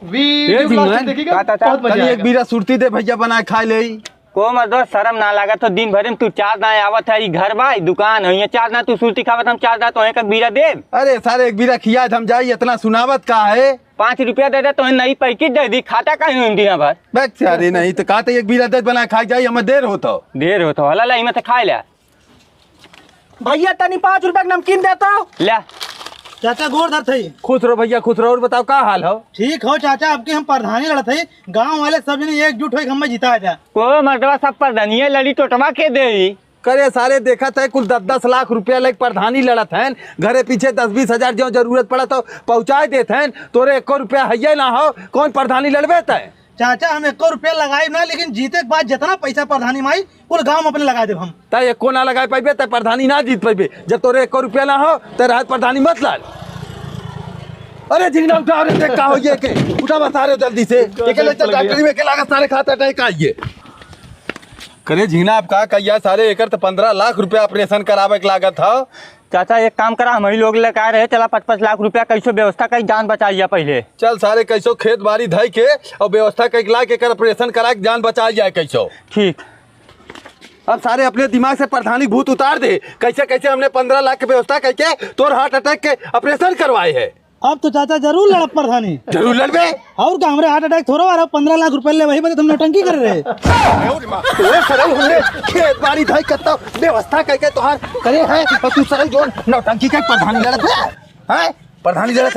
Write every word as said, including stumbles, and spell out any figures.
वी ए YouTube जी, लास्ट तक देखिएगा, का चाचा? बहुत मजा तनी एक आएगा। बीरा सुरती दे भइया, बनाए खाए ले। को मर्दवा, शर्म ना लागत हो? दिन भर में तू चार दाएं आवत है, ई घर बा, ई दुकान है, ये चार दाएं तू सुरती खावत, हम चार दाएं तोहे का बीरा देब? अरे सारे, एक बीरा खिया हम जाई, इतना सुनावत का है? पाँच रुपया दे दे, तोहे नई पैकेट दे दी, खाता का है दिना भर? बैठ सारे, नहीं तो कहते एक बीरा दे बनाए खाए जाई, हमें देर होत हो। देर होत हो, हला ला, इमे से खाए ले। भइया, तनी पाँच रुपया के नमकीन दे तो। ले। चाचा, गोड़ धरत हई। खुश रहो भइया, खुश रहो। और बताओ, का हाल हो? ठीक हो चाचा, अब की हम प्रधानी लड़त हई, गाँव वाले सब जने एकजुट होई, हमें जिता जा। को मर्दवा, सब प्रधानिये लड़ी, टोटवा के देई? करे सारे, देखत है कुल दस दस लाख रुपया लेके प्रधानी लड़त हैं, घरे पीछे दस बीस हजार जो जरूरत पड़ा तो पहुँचाए देत हैं, तोरे एको रुपया हइये ना हो, कौन प्रधानी लड़बे तय? चाचा, हम एको रुपया लगाई ना, लेकिन जीते के बाद जितना पैसा प्रधानी माई, कुल गाँव में अपने लगा देब हम। तय एको ना लगाए पाइबे, तय प्रधानी ना जीत पाइबे। जब तोरे एको रुपया ना हो, तय रहत प्रधानी मत लाल। अरे झिंगना उठा, अरे देख का हो ये के, उठा बस सारे जल्दी से। एके ले चल डॉक्टरी में, के लागत सारे खाता है का ये। करे झिंगना, अब का कहिया सारे, एकर तो पन्द्रह लाख रुपया ऑपरेशन करावे के लागत ह। चाचा, एक काम करा, हम ही लोग लेके आए रहे, चला पाँच पाँच लाख रुपया कैसो व्यवस्था करी, जान बचाई जा पहिले। चल सारे, कैसो खेत बाड़ी धई के और व्यवस्था कई ला के एकर ऑपरेशन करा के जान बचाई जाए कैसो। ठीक। अब सारे अपने दिमाग से प्रधानी भूत उतार दे, कैसे कैसे हमने पन्द्रह लाख के व्यवस्था करके तोर हार्ट अटैक के ऑपरेशन करवाए है। अब तो चाचा जरूर लड़ब प्रधानी। जरूर लड़बे। और का, हमरे हार्ट अटैक थोड़ा आ रहा, पन्द्रह लाख रुपया ले वही बदे तुम नौटंकी कर रहे। ओ सरऊ, हमने खेत बाड़ी धई कत्ता व्यवस्था करके तोहार करे है, और तू सरऊ जोन नौटंकी के प्रधानी लड़त है, हैं? प्रधानी लड़त